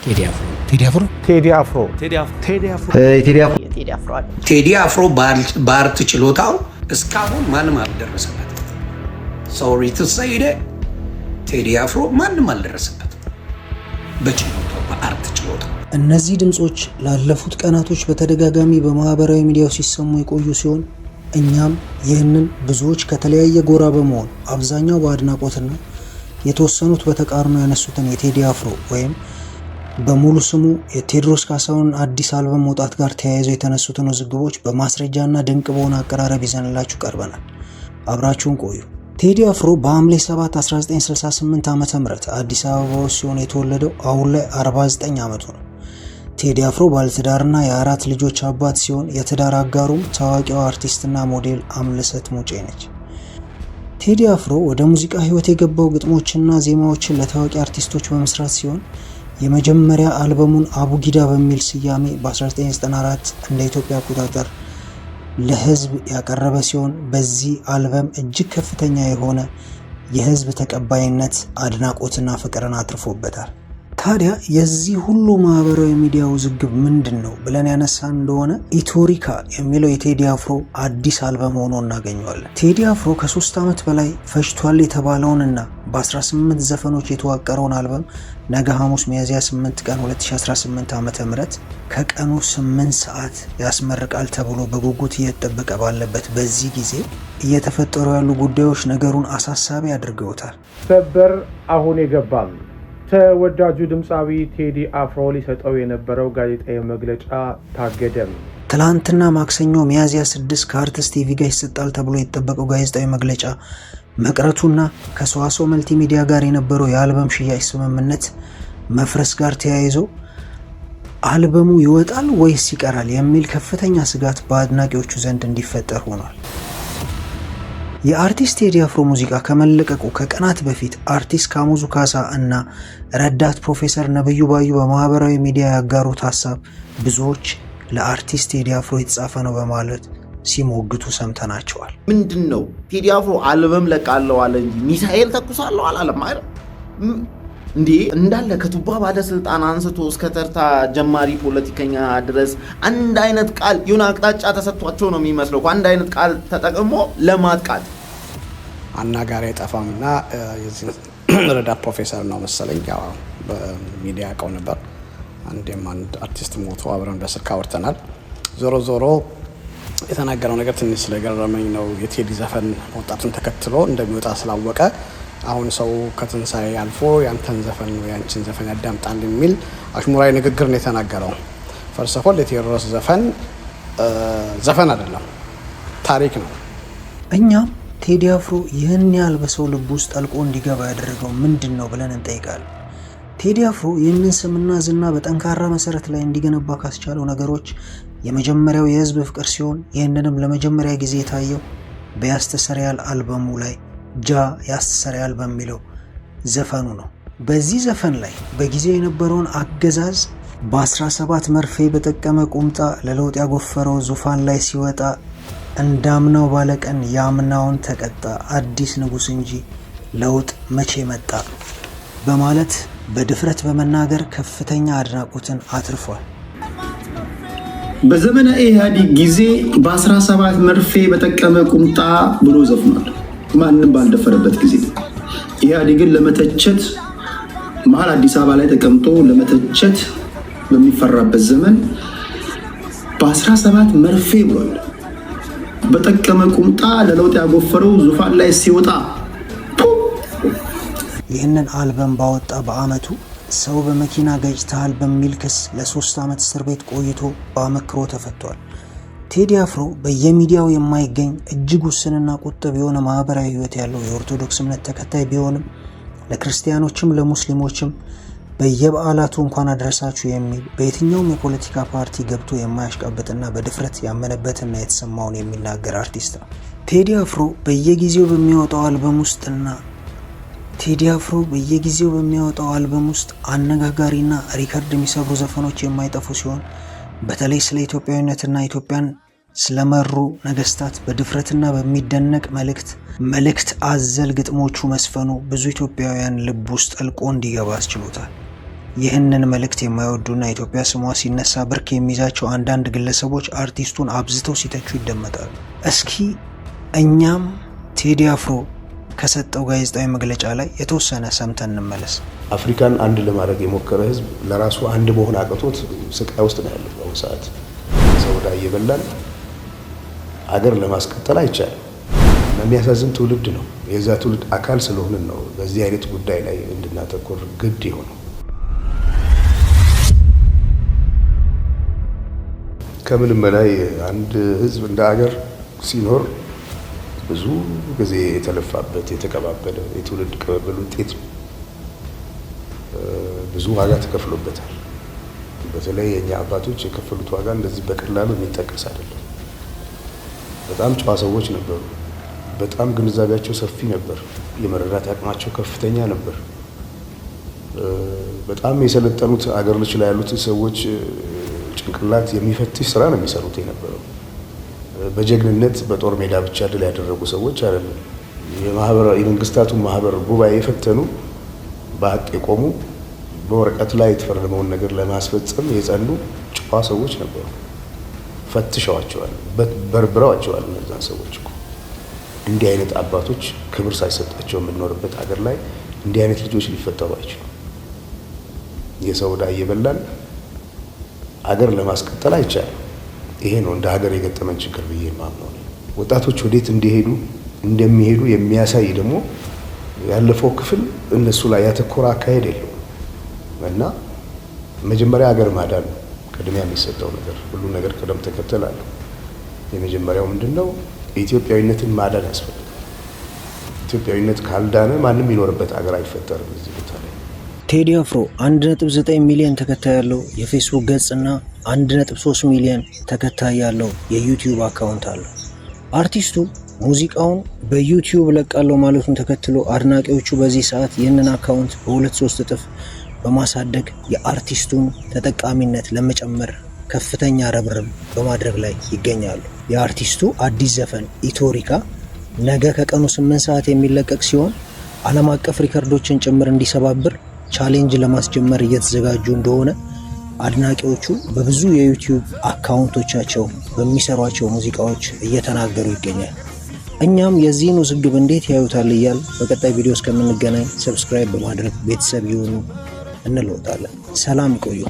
ቴዲ አፍሮ። ቴዲ አፍሮ። ቴዲ አፍሮ። ቴዲ አፍሮ። ቴዲ አፍሮ። ቴዲ አፍሮ። የቴዲ አፍሮ አለ። ቴዲ አፍሮ በ art ችሎታው እስካሁን ማንም አልደረሰበት። Sorry to say፣ ቴዲ አፍሮ ማንም አልደረሰበት በችሎታው፣ በ art ችሎታው። እነዚህ ድምጾች ላለፉት ቀናቶች በተደጋጋሚ በማህበራዊ ሚዲያው ሲሰሙ የቆዩ ሲሆን፣ እኛም ይህንን ብዙዎች ከተለያየ ጎራ በመሆን አብዛኛው በአድናቆትና የተወሰኑት በተቃርኖ ያነሱትን የቴዲ አፍሮ ወይም በሙሉ ስሙ የቴዎድሮስ ካሳሁን አዲስ አልበም መውጣት ጋር ተያይዘው የተነሱትን ውዝግቦች በማስረጃና ድንቅ በሆነ አቀራረብ ይዘንላችሁ ቀርበናል። አብራችሁን ቆዩ። ቴዲ አፍሮ በሐምሌ 7 1968 ዓ.ም አዲስ አበባ ውስጥ ሲሆን የተወለደው፣ አሁን ላይ 49 ዓመቱ ነው። ቴዲ አፍሮ ባለትዳርና የአራት ልጆች አባት ሲሆን፣ የትዳር አጋሩም ታዋቂዋ አርቲስትና ሞዴል አምለሰት ሙጬ ነች። ቴዲ አፍሮ ወደ ሙዚቃ ህይወት የገባው ግጥሞችና ዜማዎችን ለታዋቂ አርቲስቶች በመስራት ሲሆን፣ የመጀመሪያ አልበሙን አቡጊዳ በሚል ስያሜ በ1994 እንደ ኢትዮጵያ አቆጣጠር ለህዝብ ያቀረበ ሲሆን፣ በዚህ አልበም እጅግ ከፍተኛ የሆነ የህዝብ ተቀባይነት፣ አድናቆትና ፍቅርን አትርፎበታል። ታዲያ የዚህ ሁሉ ማህበራዊ ሚዲያ ውዝግብ ምንድን ነው ብለን ያነሳን እንደሆነ፣ ኢቶሪካ የሚለው የቴዲ አፍሮ አዲስ አልበም ሆኖ እናገኘዋለን። ቴዲ አፍሮ ከ3 ዓመት በላይ ፈጅቷል የተባለውንና በ18 ዘፈኖች የተዋቀረውን አልበም ነገ ሐሙስ ሚያዝያ 8 ቀን 2018 ዓ.ም ከቀኑ 8 ሰዓት ያስመርቃል ተብሎ በጉጉት እየተጠበቀ ባለበት በዚህ ጊዜ እየተፈጠሩ ያሉ ጉዳዮች ነገሩን አሳሳቢ አድርገውታል። ሰበር፣ አሁን የገባም፣ ተወዳጁ ድምፃዊ ቴዲ አፍሮ ሊሰጠው የነበረው ጋዜጣዊ መግለጫ ታገደም። ትላንትና ማክሰኞ ሚያዝያ 6 ከአርትስ ቲቪ ጋር ይሰጣል ተብሎ የተጠበቀው ጋዜጣዊ መግለጫ መቅረቱና ከሰዋስው መልቲሚዲያ ጋር የነበረው የአልበም ሽያጭ ስምምነት መፍረስ ጋር ተያይዞ አልበሙ ይወጣል ወይስ ይቀራል የሚል ከፍተኛ ስጋት በአድናቂዎቹ ዘንድ እንዲፈጠር ሆኗል። የአርቲስት ቴዲ አፍሮ ሙዚቃ ከመለቀቁ ከቀናት በፊት አርቲስት ካሙዙ ካሳ እና ረዳት ፕሮፌሰር ነብዩ ባዩ በማህበራዊ ሚዲያ ያጋሩት ሀሳብ ብዙዎች ለአርቲስት ቴዲ አፍሮ የተጻፈ ነው በማለት ሲሞግቱ ሰምተናቸዋል። ምንድን ነው፣ ቴዲ አፍሮ አልበም ለቃለው አለ እንጂ ሚሳኤል ተኩሳለሁ አላለም አይደል እንዴ? እንዳለ ከቱባ ባለስልጣን አንስቶ እስከ ተርታ ጀማሪ ፖለቲከኛ ድረስ አንድ አይነት ቃል የሆነ አቅጣጫ ተሰጥቷቸው ነው የሚመስለው። አንድ አይነት ቃል ተጠቅሞ ለማጥቃት። አናጋሪ አይጠፋም እና የዚህ ረዳት ፕሮፌሰር ነው መሰለኝ፣ ያው በሚዲያ አውቀው ነበር። አንዴም አንድ አርቲስት ሞቶ አብረን በስልክ አውርተናል። ዞሮ ዞሮ የተናገረው ነገር ትንሽ ስለገረመኝ ነው። የቴዲ ዘፈን መውጣቱን ተከትሎ እንደሚወጣ ስላወቀ አሁን ሰው ከትንሳኤ አልፎ ያንተን ዘፈን ወይ ያንቺን ዘፈን ያዳምጣል የሚል አሽሙራዊ ንግግር ነው የተናገረው። First of all የቴዎድሮስ ዘፈን ዘፈን አይደለም፣ ታሪክ ነው። እኛም ቴዲ አፍሮ ይህን ያህል በሰው ልብ ውስጥ ጠልቆ እንዲገባ ያደረገው ምንድን ነው ብለን እንጠይቃለን። ቴዲ አፍሮ ይህንን ስምና ዝና በጠንካራ መሰረት ላይ እንዲገነባ ካስቻለው ነገሮች የመጀመሪያው የህዝብ ፍቅር ሲሆን፣ ይህንንም ለመጀመሪያ ጊዜ የታየው በያስተሰርያል አልበሙ ላይ ጃ ያስተሰርያል በሚለው ዘፈኑ ነው። በዚህ ዘፈን ላይ በጊዜው የነበረውን አገዛዝ በ17 መርፌ በጠቀመ ቁምጣ ለለውጥ ያጎፈረው ዙፋን ላይ ሲወጣ፣ እንዳምናው ባለቀን ያምናውን ተቀጣ፣ አዲስ ንጉሥ እንጂ ለውጥ መቼ መጣ በማለት በድፍረት በመናገር ከፍተኛ አድናቆትን አትርፏል። በዘመነ ኢህአዴግ ጊዜ በ17 መርፌ በጠቀመ ቁምጣ ብሎ ዘፍኗል። ማንም ባልደፈረበት ጊዜ ኢህአዴግን ለመተቸት መሀል አዲስ አበባ ላይ ተቀምጦ ለመተቸት በሚፈራበት ዘመን በ17 መርፌ ብሏል። በጠቀመ ቁምጣ ለለውጥ ያጎፈረው ዙፋን ላይ ሲወጣ። ይህንን አልበም ባወጣ በአመቱ ሰው በመኪና ገጭተሃል በሚል ክስ ለ3 ዓመት እስር ቤት ቆይቶ በአመክሮ ተፈቷል። ቴዲ አፍሮ በየሚዲያው የማይገኝ፣ እጅግ ውስንና ቁጥብ የሆነ ማህበራዊ ህይወት ያለው የኦርቶዶክስ እምነት ተከታይ ቢሆንም፣ ለክርስቲያኖችም ለሙስሊሞችም በየበዓላቱ እንኳን አደረሳችሁ የሚል፣ በየትኛውም የፖለቲካ ፓርቲ ገብቶ የማያሽቃብጥና በድፍረት ያመነበትና የተሰማውን የሚናገር አርቲስት ነው። ቴዲ አፍሮ በየጊዜው በሚያወጣው አልበም ውስጥ አነጋጋሪና ሪከርድ የሚሰብሩ ዘፈኖች የማይጠፉ ሲሆን፣ በተለይ ስለ ኢትዮጵያዊነትና ኢትዮጵያን ስለመሩ ነገስታት በድፍረትና በሚደነቅ መልእክት አዘል ግጥሞቹ መዝፈኑ ብዙ ኢትዮጵያውያን ልብ ውስጥ ጠልቆ እንዲገባ አስችሎታል። ይህንን መልእክት የማይወዱና ኢትዮጵያ ስሟ ሲነሳ ብርክ የሚይዛቸው አንዳንድ ግለሰቦች አርቲስቱን አብዝተው ሲተቹ ይደመጣሉ። እስኪ እኛም ቴዲ አፍሮ ከሰጠው ጋዜጣዊ መግለጫ ላይ የተወሰነ ሰምተን እንመለስ። አፍሪካን አንድ ለማድረግ የሞከረ ህዝብ ለራሱ አንድ መሆን አቅቶት ስቃይ ውስጥ ነው ያለው። በአሁኑ ሰዓት ሰው ዕዳ እየበላን አገር ለማስቀጠል አይቻልም። የሚያሳዝን ትውልድ ነው። የዛ ትውልድ አካል ስለሆንን ነው በዚህ አይነት ጉዳይ ላይ እንድናተኩር ግድ የሆነው። ከምንም በላይ አንድ ህዝብ እንደ አገር ሲኖር ብዙ ጊዜ የተለፋበት የተቀባበለ የትውልድ ቅብብል ውጤት ነው። ብዙ ዋጋ ተከፍሎበታል። በተለይ የእኛ አባቶች የከፈሉት ዋጋ እንደዚህ በቀላሉ የሚጠቀስ አይደለም። በጣም ጨዋ ሰዎች ነበሩ። በጣም ግንዛቤያቸው ሰፊ ነበር። የመረዳት አቅማቸው ከፍተኛ ነበር። በጣም የሰለጠኑት አገር ልጅ ላይ ያሉት ሰዎች ጭንቅላት የሚፈትሽ ስራ ነው የሚሰሩት የነበረው። በጀግንነት በጦር ሜዳ ብቻ ድል ያደረጉ ሰዎች አይደለም። የመንግስታቱን ማህበር ጉባኤ የፈተኑ፣ በሀቅ የቆሙ፣ በወረቀት ላይ የተፈረመውን ነገር ለማስፈጸም የጸኑ ጨዋ ሰዎች ነበሩ። ፈትሸዋቸዋል፣ በርብረዋቸዋል እነዛን ሰዎች እኮ። እንዲህ አይነት አባቶች ክብር ሳይሰጣቸው የምንኖርበት ሀገር ላይ እንዲህ አይነት ልጆች ሊፈጠሩ አይችሉም። የሰው ዕዳ እየበላን አገር ለማስቀጠል አይቻልም። ይሄ ነው እንደ ሀገር የገጠመን ችግር ብዬ የማምነው። ወጣቶች ወዴት እንዲሄዱ እንደሚሄዱ የሚያሳይ ደግሞ ያለፈው ክፍል እነሱ ላይ ያተኮረ አካሄድ የለውም እና መጀመሪያ ሀገር ማዳን ነው ቅድሚያ የሚሰጠው ነገር። ሁሉ ነገር ቅደም ተከተል አለው። የመጀመሪያው ምንድን ነው? ኢትዮጵያዊነትን ማዳን ያስፈልጋል። ኢትዮጵያዊነት ካልዳነ ማንም የሚኖርበት ሀገር አይፈጠርም እዚህ ቦታ ላይ። ቴዲ አፍሮ 1.9 ሚሊዮን ተከታይ ያለው የፌስቡክ ገጽ እና 1.3 ሚሊዮን ተከታይ ያለው የዩቲዩብ account አለው። አርቲስቱ ሙዚቃውን በዩቲዩብ ለቃለው ማለቱን ተከትሎ አድናቂዎቹ በዚህ ሰዓት ይህንን account በ2-3 እጥፍ በማሳደግ የአርቲስቱን ተጠቃሚነት ለመጨመር ከፍተኛ ርብርብ በማድረግ ላይ ይገኛሉ። የአርቲስቱ አዲስ ዘፈን ኢቶሪካ ነገ ከቀኑ 8 ሰዓት የሚለቀቅ ሲሆን ዓለም አቀፍ ሪከርዶችን ጭምር እንዲሰባብር challenge ለማስጀመር እየተዘጋጁ እንደሆነ አድናቂዎቹ በብዙ የዩቲዩብ account ኦቻቸው በሚሰሯቸው ሙዚቃዎች እየተናገሩ ይገኛል። እኛም የዚህን ውዝግብ እንዴት ያዩታል እያል በቀጣይ ቪዲዮ እስከምንገናኝ subscribe በማድረግ ቤተሰብ ይሁኑ እንለውጣለን። ሰላም ይቆዩ።